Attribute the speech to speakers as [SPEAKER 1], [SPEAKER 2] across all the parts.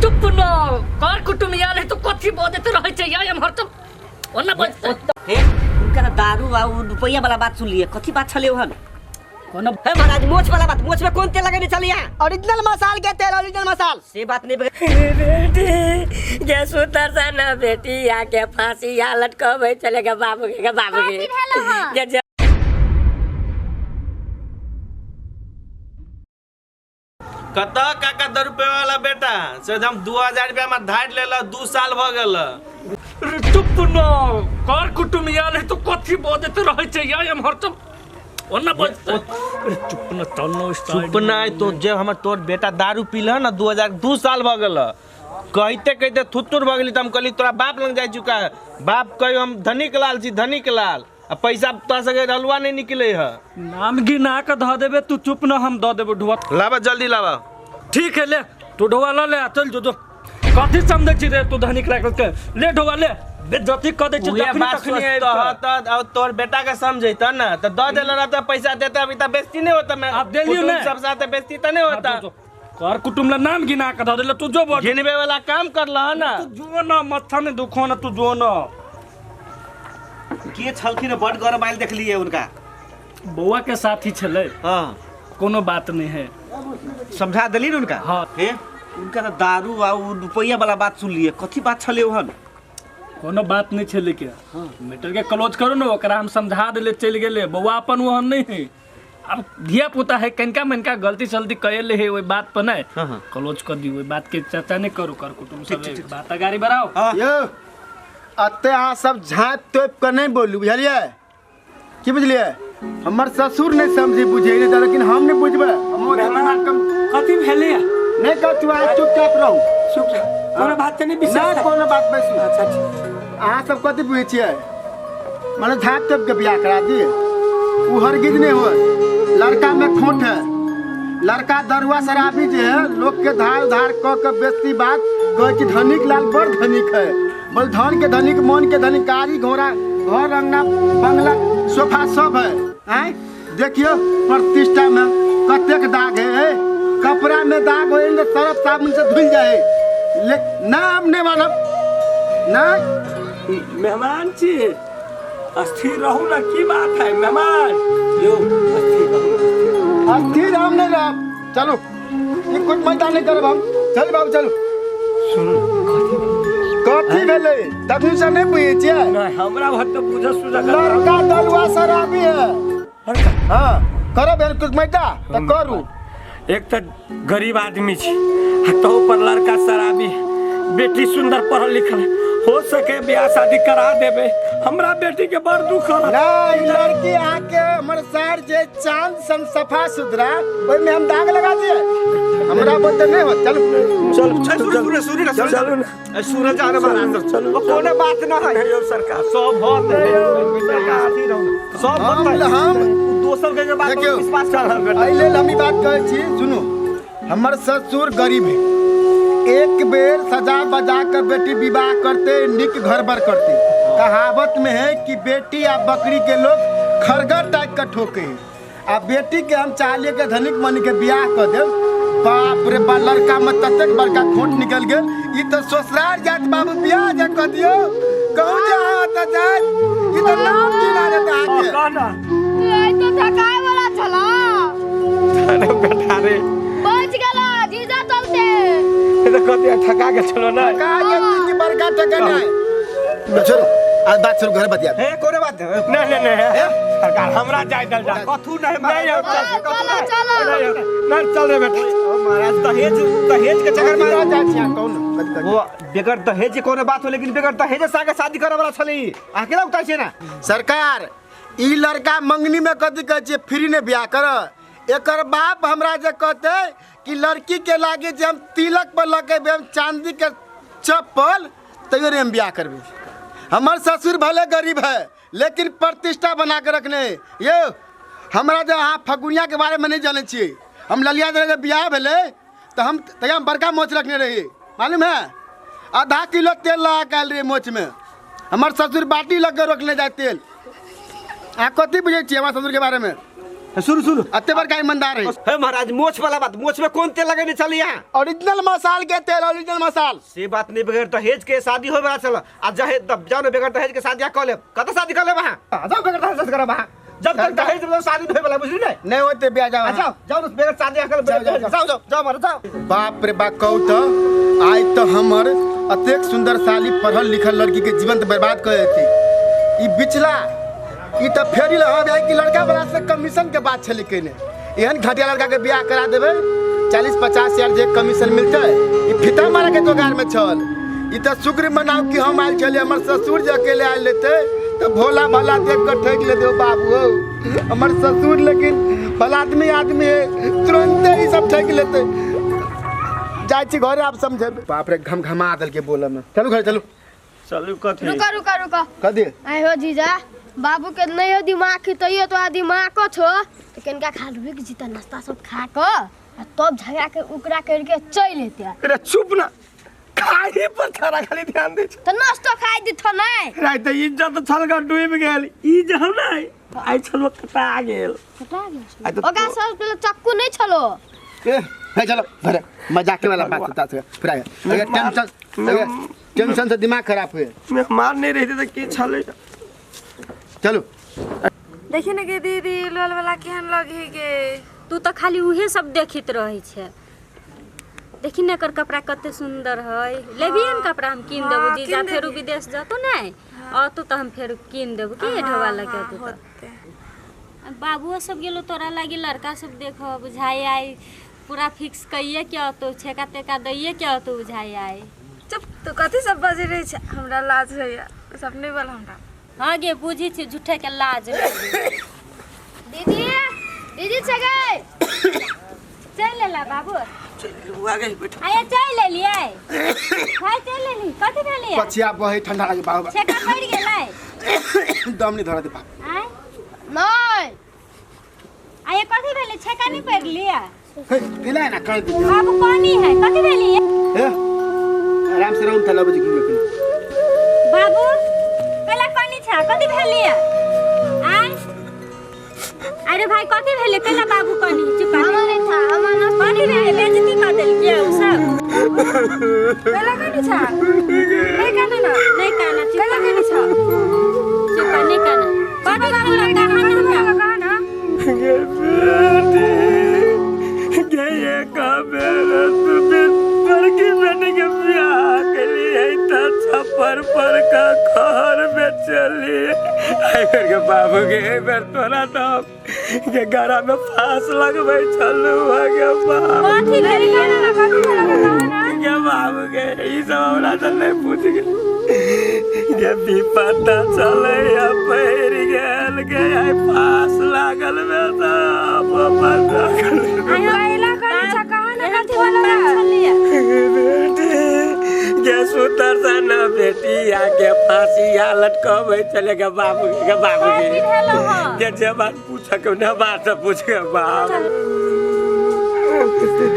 [SPEAKER 1] चुप न कर कुटुम यार है तो कथी बजैत रहै छै या एम्हर तऽ ओना बजतै।
[SPEAKER 2] हे, हुनकर दारू आ उ रुपैया वाला बात सुनलिए, कथी बात छलै ओहन?
[SPEAKER 1] कोनो
[SPEAKER 2] हे महाराज, मोछ वाला बात, मोछ में कोन तेल लगेने छलिए?
[SPEAKER 3] ओरिजिनल मसाल के तेल, ओरिजिनल मसाल।
[SPEAKER 2] से बात नहीं।
[SPEAKER 1] बेटी जे सुतर सा न बेटी आके फांसी या लटकबै चलेगा बाबू के, गे बाबू के।
[SPEAKER 4] कथी भेल हँ?
[SPEAKER 1] जे जे
[SPEAKER 5] कतऽ काका दस रुपया वाला बेटा से हम 2000 रुपया में धारि लेल 2 साल भऽ गेल।
[SPEAKER 1] रे चुप न कर कुटुम यार है तो कथी बजैत रहै छै या एम्हर तऽ ओना बजतै। रे चुप न चल न
[SPEAKER 5] चुप नहि तो जे हमर तोर बेटा दारू पील न 2002 साल भऽ गेल। कहिते कहिते थुत्तुर भऽ गेली तऽ हम कहली तोरा बाप लग जाइ चुका है। बाप कहियो हम धनिक लाल छी, धनिक लाल, आ पैसा तोरा सके हलुआ नहीं निकले है।
[SPEAKER 1] नाम गिना के धऽ देबे तू, चुप न, हम दऽ देबो ढुआ।
[SPEAKER 5] लाबा जल्दी लाबा।
[SPEAKER 1] ठीक है ले तू ढुआ ल ले आ, चल जो जो कथी समझै छी रे तू धनिक लाल के, ले ढुआ ले, बेइज्जती कऽ दै छी।
[SPEAKER 5] उहे
[SPEAKER 1] जखनी
[SPEAKER 5] बात
[SPEAKER 1] तखनी
[SPEAKER 5] सोचतह
[SPEAKER 1] आबि कऽ।
[SPEAKER 5] तऽ और तोर बेटा के समझैतह न तऽ दऽ देले रहतह पैसा देते अभी तऽ बेइज्जती नहीं होता। मैं
[SPEAKER 1] आब देलियौ
[SPEAKER 5] कुटुम्ब
[SPEAKER 1] ने।
[SPEAKER 5] सब साथे बेइज्जती तऽ नहीं होता।
[SPEAKER 1] जो, जो। कर कुटुम्ब ला नाम गिना के धऽ देले तू, जो बोल।
[SPEAKER 5] गिनबे वाला काम करलह न।
[SPEAKER 1] तू जो न, माथा नहीं दुखो न, तू जो न।
[SPEAKER 6] के छलखिन? बड गरम आयल देखलिए उनका।
[SPEAKER 1] बौआ के साथी छलै।
[SPEAKER 6] हाँ।
[SPEAKER 1] कोनो बात नहीं है।
[SPEAKER 6] समझा देली न उनका?
[SPEAKER 1] हाँ।
[SPEAKER 6] हे,
[SPEAKER 2] उनका तो दारू आ उ रुपैया वाला बात सुनलिए, कथी बात छलै ओहन?
[SPEAKER 1] कोनो बात नहीं छलै के। मैटर के क्लोज करू न, ओकरा हम समझा देले, चलि गेलै। बौआ अपन ओहन नहीं है, अब धिया पुता है, कनिका मनिका गलती सलती कए ले है, ओहि बात पर नहीं क्लोज कर दियो, ओहि बात के चर्चा नहीं करू। कर कुटुम्ब सब एक बात अगाड़ी बढ़ाओ।
[SPEAKER 7] यौ अते अहाँ सब झाँपि तोपि कऽ नहि बोलू, बुझलियै की? बुझलियै? हमर ससुर नहि समझी बुझे नहि तऽ, लेकिन हम नहि बुझबै। हमर दिमाग कम
[SPEAKER 8] कथी भेलै?
[SPEAKER 7] नहि कथू, अहाँ चुपचाप रहू।
[SPEAKER 8] चुप, कोनो बात तऽ नहि विशेष?
[SPEAKER 7] नहि, कोनो बात नहि। सुनू।
[SPEAKER 8] अच्छा ठीक।
[SPEAKER 7] अहाँ सब कथी बुझै छियै? माने झाँपि तोपि के बियाह करा दिए, ओ हरगिज नहि होय। लड़का में खोट है, लड़का दरुआ शराबी जे है, लोग के धार धार कऽ के बेचती बात कहै कि धनिक लाल बड़ धनिक है। बोल धन के धनिक, मन के धनिक, गाड़ी घोड़ा, घर अंगना, बंगला, सोफा सब है। आँय देखियो प्रतिष्ठा में कतेक दाग है, ए? कपड़ा में दाग हो ने सरफ साबुन से धुल जाए। ले ना, हम नहीं मानब नहीं।
[SPEAKER 8] मेहमान छी, अस्थिर रहू ना, की बात है मेहमान यो, अस्थिर रहू, अस्थिर रहू।
[SPEAKER 7] अस्थिर हम नहीं रहब। चलो, ई कुछ मैदान नहीं करब हम। चल बाबू चलू। कथी भेलै तखन से नहीं बुझै छियै?
[SPEAKER 8] नहीं, हमरा भर तो बुझ सुझ।
[SPEAKER 7] लड़का दलुआ शराबी है। हाँ, करब एहन कुछ मैदा तऽ करू।
[SPEAKER 8] एक तऽ गरीब आदमी छी आ तहु पर लड़का शराबी है, बेटी सुंदर पढ़ल लिखल है, हो सके ब्याह शादी करा देबे, हमरा बेटी के बड़ दुख है।
[SPEAKER 7] नहीं, लड़की आके हमर सार जे चांद सन सफा सुथरा, ओहिमे हम दाग लगा दिए? हमरा बोलते नहीं हो। चलू।
[SPEAKER 8] चल
[SPEAKER 6] सूरज, सूरज,
[SPEAKER 8] चल, चलू ना।
[SPEAKER 6] सूरज आ रहा।
[SPEAKER 8] चलू।
[SPEAKER 6] ओ कोनो बात न है।
[SPEAKER 8] नहीं यौ सरकार,
[SPEAKER 6] सब होत, सब होत।
[SPEAKER 7] हम
[SPEAKER 6] दोसर के बात पर
[SPEAKER 7] देखियौ।
[SPEAKER 6] विश्वास कर बेटा।
[SPEAKER 7] एहि लेल हम ई बात कहै छी, सुनू, हमर ससुर गरीब है, एक बेर सजा बजा कर बेटी विवाह करते, निक घर बर करते। कहावत में है कि बेटी आ बकरी के लोग खरगर टाइप का ठोके है। आ बेटी के हम चाहलिए के धनिक मन के बियाह कर देब, बाप रे बा, लड़का में ततेक बड़का खोट निकल गेल। ई तऽ ससुरार जात बाबू, बियाह जे कऽ दियौ, कहूँ जे अहाँ ओतऽ जात, ई तऽ नाम गिना देत अहाँके।
[SPEAKER 8] कहना।
[SPEAKER 4] ई तो थकाय वाला छला।
[SPEAKER 8] अरे बेटा रे।
[SPEAKER 4] बच गेला जीजा चलते।
[SPEAKER 8] ई तऽ कते थका के छलो ना।
[SPEAKER 7] का जे कि बड़का ठेकेदार। छोड़ो आज बात, छोड़ो, घर बतिया।
[SPEAKER 6] हे, कोनो बात नहीं।
[SPEAKER 8] नहीं नहीं नहीं सरकार, हमरा जाय दल जा।
[SPEAKER 6] कथू नहीं।
[SPEAKER 8] नहीं हम चल।
[SPEAKER 4] चलो चलो।
[SPEAKER 8] नहीं, चल रे बेटा।
[SPEAKER 6] महाराज, दहेज दहेज के चक्कर में
[SPEAKER 7] जा जा छी अहाँ, कहू ने कथी कथी।
[SPEAKER 6] वो बगैर दहेज के कोनो बात हो, लेकिन बगैर दहेज से शादी करे वाला छलै, अहाँ केना उतार छियै ना?
[SPEAKER 7] सरकार, ई लड़का मंगनी में कथी कहै छियै, फ्री ने बियाह कर। एकर बाप हमरा जे कहते कि लड़की के लागे जे हम तिलक पर लगेबै हम चांदी के चप्पल, तैयो नहीं हम बियाह करबै। हमर ससुर भले गरीब है, लेकिन प्रतिष्ठा बना के रखने है। यो हमरा जे अहाँ फगुनिया के बारे में नहीं जानै छियै, हम ललिया जब बियाह भेलै तऽ हम तहिया हम बड़का मोछ रखने रही, मालूम है? आधा किलो तेल लगा के आयल रहियै मोछ में। हमर ससुर बाटी लग के रोकने जाय तेल। अहाँ कथी बुझै छियै हमर ससुर के बारे में?
[SPEAKER 6] सुन सुन
[SPEAKER 7] अते बड़का ईमानदार है।
[SPEAKER 6] हे महाराज मोछ वाला बात, मोछ में कौन तेल लगेने चली यहाँ?
[SPEAKER 7] ओरिजिनल मसाल के तेल, ओरिजिनल मसाल।
[SPEAKER 6] से बात नहीं, बगैर दहेज के शादी होय वाला चल आ जहे तब जाओ ना, बगैर दहेज के शादी कर लेब। कत शादी कर लेब अहाँ? जाओ बगैर दहेज करब अहाँ, जब तक दहेज में शादी नहीं होय वाला, बुझली नहीं?
[SPEAKER 7] नहीं होते ब्याह, जाओ
[SPEAKER 6] जाओ जाओ बगैर शादी कर, जाओ जाओ जाओ महाराज जाओ।
[SPEAKER 7] बाप रे बाप, कहू तो आइ तो हमर अतेक सुंदर साली पढ़ल लिखल लड़की के जीवन बर्बाद कर देती। ई बिचला ई तो फेरी लगा कि लड़का वाला से कमीशन के बात छलै कने, एहन घटिया लड़का के ब्याह करा देबै 40-50 हजार जे कमीशन मिलतै। ई फीता मारे के जोगार में छल। ई तो शुक्र मनाओ कि हम आयल छलियै, हमर ससुर जे अकेले आयल लेते तो भोला भाला देख के ठकि लेते बाबू हो। हमर ससुर लेकिन भला आदमी आदमी है, तुरंते ई सब ठकि लेते। जाइ छी घरे आप समझेबै। बाप रे घम घमा देलकै बोलऽ में। चलू घर चलू
[SPEAKER 8] चलू। कथी?
[SPEAKER 4] रुका रुका रुका,
[SPEAKER 7] कथी?
[SPEAKER 4] आइ हो जीजा, बाबू के नहीं हो दिमाग तैयो तो दिमाग छो तो कनिका खा रुक जीता, नाश्ता सब खा के आ तब झगड़ा के उकरा करके चल एते।
[SPEAKER 8] अरे चुप ना, खाही पर थारा खाली ध्यान दे।
[SPEAKER 4] तो नाश्तो खाइ दिथ नै
[SPEAKER 8] राय त इज्जत छलगा डूब गेल। ई जे हम नै आइ छलो कटा गेल,
[SPEAKER 4] कटा गेल। ओकरा सब पहिले चक्कू नै छलो।
[SPEAKER 7] ए हे चलो घरे, मजाक वाला बात होता है पूरा। अगर टेंशन टेंशन से दिमाग खराब हुए,
[SPEAKER 8] मेहमान नहीं रहते त की छले।
[SPEAKER 7] चलो
[SPEAKER 9] देखी ने गे दीदी, लोल वाला केहन लगे गे?
[SPEAKER 10] तू तो खाली उहे सब देखित रहे छे। देखी ने एकर कपड़ा कते सुंदर है। लेबी हम कपड़ा, हम कीन देबो जीजा, फेरू विदेश जतो नै अतो त हम फेरू कीन देबो की ढोवा लगे तू त। बाबूओ सब गेलो तोरा लागी लड़का सब देखो बुझाई आई पूरा फिक्स कइए के अतो, छेका तेका दैए के अतो बुझाई आई।
[SPEAKER 9] चुप, तू कथी सब बजे रहे छे? हमरा लाज होइया सब नहीं बोल हमरा।
[SPEAKER 10] हाँ गे बुझी छी झूठे के लाज।
[SPEAKER 4] दीदी दीदी छे गए
[SPEAKER 10] चल लेला बाबू,
[SPEAKER 2] चल आ गई बैठ।
[SPEAKER 10] आया चल ले लिए भाई, चल ले ली। कथि भेलिए?
[SPEAKER 7] पछिया बहे ठंडा लागे बाबू,
[SPEAKER 10] छेका पड़ गेलै,
[SPEAKER 7] दम नहीं धरा दे बाप।
[SPEAKER 10] आय
[SPEAKER 4] नहीं
[SPEAKER 10] आया कथि भेलै? छेका नहीं पड़ लिया?
[SPEAKER 7] हे दिला ना कर दे
[SPEAKER 10] बाबू, पानी है। कथि भेलिए?
[SPEAKER 7] हे आराम से रहू थला बजे की
[SPEAKER 10] बाबू कला पानी छा, कथि भेलिए? आय अरे भाई कथि भेलै? कला बाबू पानी चुप
[SPEAKER 4] हमर नहीं था, हमर ना
[SPEAKER 10] पानी भेलै, बेइज्जती कर देलकै उ सब।
[SPEAKER 9] कला कानी छा? नहीं काना ना,
[SPEAKER 10] नहीं काना, चुप।
[SPEAKER 9] कला कानी छा?
[SPEAKER 10] चुप नहीं काना। कथि भेलै? कहा ना
[SPEAKER 8] गे बेटी गे ये का मेरा तू बड़की बेटी के ब्याह के लिए त छप्पर पर का घर में चली आई के बाबू के बेर तोरा तो के गरा में फांस लगबै छलू गे बाप।
[SPEAKER 10] कथि भेलै?
[SPEAKER 9] ना कथि भेलै? कहा ना
[SPEAKER 8] के बाबू के ई सब हमरा से नहीं पूछ के गे विपदा चले या पैर गेल गे आई फांस लागल में सब पर लागल।
[SPEAKER 9] आयो कनी छा? कहा ना कथि वाला
[SPEAKER 10] छलिए
[SPEAKER 8] बेटी गे सुतर सन बेटी आके फांसिया लटकबै चले गे बाबू के, बाबू के के जे बात पूछ के ना बात से पूछ के बाप।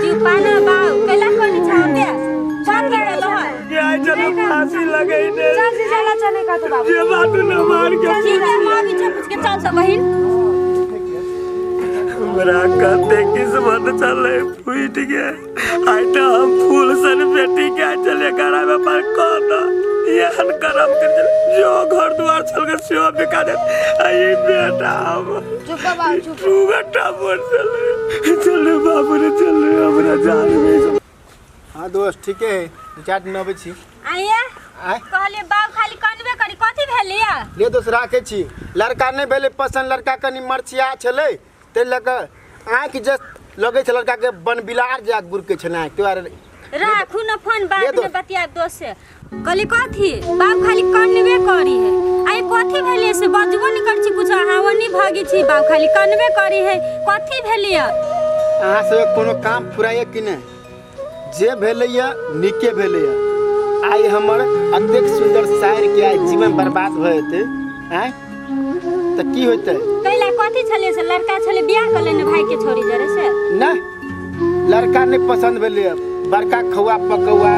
[SPEAKER 10] चुप ना बाबू, कैला कोनी छाते चल गेलो है
[SPEAKER 8] गे चलो फांसी लगै ने।
[SPEAKER 9] चल जीजा ला चले का तो बाबू
[SPEAKER 8] जे बात न मान के
[SPEAKER 10] ठीक है, मां भी पूछ के चल तो बहिन।
[SPEAKER 8] हमरा कते किस्मत चले फूट गे, आइ त हम फूल सन बेटी के चले गरा में पर कह द एहन करम कर जो घर द्वार छल के सेहो बिका दे। आई बेटा हम
[SPEAKER 4] चुप बाबू चुप,
[SPEAKER 8] टूगटा बोल चले चले बाबू रे चले हमरा जान में।
[SPEAKER 7] हां दोस्त ठीक है, दू चार दिन अबै छी।
[SPEAKER 10] आया
[SPEAKER 7] आय
[SPEAKER 10] कहलिए बाबू खाली कनबे करी, कथि भेलिए?
[SPEAKER 7] ले दोस्त राखे छी, लड़का नहीं भेलै पसंद, लड़का कनी मरचिया छलै ते लग आँखि जस्ट लगै छै लड़का के बनबिलार जा गुरके छलै आँखि तो
[SPEAKER 10] राखू न फोन, बाद में बतियाब दोस्त से। कहली कथी बाप खाली कनबे करी है? आई कथी भेलिए से बजबो नहीं कर छी कुछ, अहाँ ओनी भागी छी, बाप खाली कनबे करी है, कथी भेलिए?
[SPEAKER 7] अहाँ सब कोनो काम फुराइए कि नहीं? जे भेलैया नीके भेलैया। आइ हमर अतेक सुंदर शायर के आइ जीवन बर्बाद भऽ जेतै आँय त की होतै?
[SPEAKER 10] कैला कथी छलै से लड़का छलै बियाह क लेने भाई के छोड़ी जरे से
[SPEAKER 7] ना, लड़का नहीं पसंद भेलै, बड़का खौआ पकौआ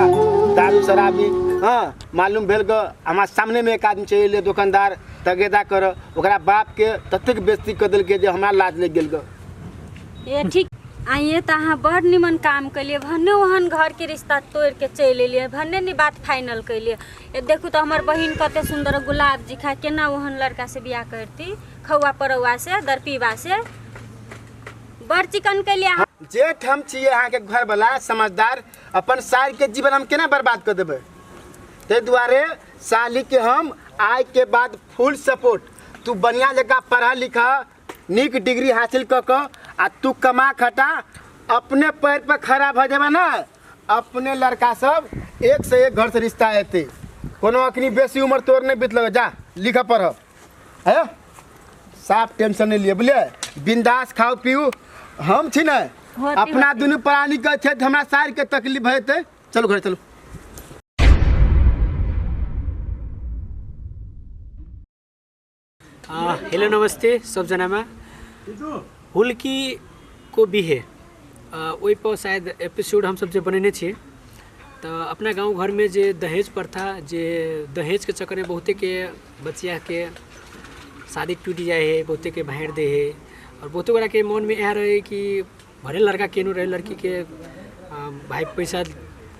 [SPEAKER 7] दारू शराबी। हाँ मालूम भेल ग हमारा सामने में एक आदमी चलि एलै दोकानदार तगेदा कर ओकरा बाप के ततेक बेइज्जती कऽ देलकै जे हमरा लाज लागि गेल ग।
[SPEAKER 10] ए ठीक आइए तऽ अहाँ बड़ निमन काम केलियै, भन्ने ओहन घरके रिश्ता तोड़िके चलि एलियै, भन्ने नि बात फाइनल केलियै। ए देखू तऽ हमर बहिन कते सुन्दर गुलाब जी खा केना ओहन लड़का से बियाह करती, खौआ परौआ से दरपीबा से। बड़ चिकन केलियै अहाँ।
[SPEAKER 7] जेठ हम छियै अहाँके घरवला समझदार, अपन सार के जीवन हम केना बर्बाद कऽ देबै? ताहि दुआरे साली के हम आइ के बाद फुल सपोर्ट। तू बढ़िया जकाँ पढ़ा लिखा नीक डिग्री हासिल कऽ कऽ आ तू कमा खटा अपने पैर पर खड़ा भऽ जेबा ना, अपने लड़का सब एक से एक घर से रिश्ता एतै। कोनो अखनी बेसी उम्र तोर नहीं बीतल, जा लिख पढ़ है, साफ टेंशन नहीं लिए बुझलियै, बिंदास खाउ पीऊ। हम छी ने अपना दुनू प्राणी के छै, हमरा सार के तकलीफ हेतै। चलू घर चलू।
[SPEAKER 11] हेलो नमस्ते सबजनामा। हुल्की को बिहे ओहिपर शायद एपिसोड हमसब जे बनेने छियै तऽ अपना गाँव घरमे जे दहेज प्रथा, जे दहेजके चक्करमे बहुतेके बचियाके शादी टूटि जाइ है, बहुतेके भाँड़ि दै है और बहुते गोटाके मनमे इएह रहै कि भले लड़का केहनो रहै लड़कीके भाइ पैसा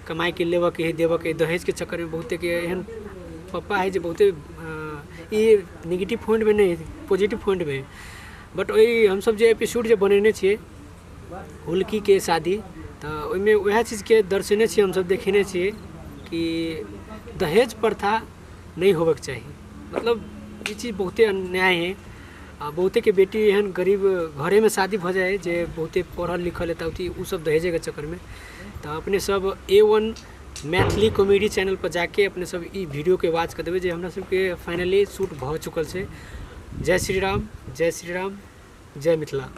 [SPEAKER 11] कमाइके लेबऽके है देबऽके है। दहेजके चक्करमे बहुतेके एहन पप्पा है जे बहुते ई नेगेटिव पॉइंटमे नहि, पॉजिटिव पॉइंटमे है। बट ओहि हमसब जे एपिसोड जे बनेने छियै हुल्कीके शादी, तऽ ओहिमे वएह चीजके दर्शेने छियै, हमसब देखेने छियै कि दहेज प्रथा नहि होबऽके चाही। मतलब ई चीज बहुते अन्याय है। आ बहुतेके बेटी एहन गरीब घरेमे शादी भऽ जाइ है जे बहुते पढ़ल लिखल है तऽ ओ सब दहेजेके चक्करमे। तऽ अपने सब A1 Maithili comedy channel पर जाके अपने सब ई वीडियोके वॉच कऽ देबै जे हमरा सबके फाइनली शूट भऽ चुकल छै। जय श्री राम, जय श्री राम, जय मिथिला।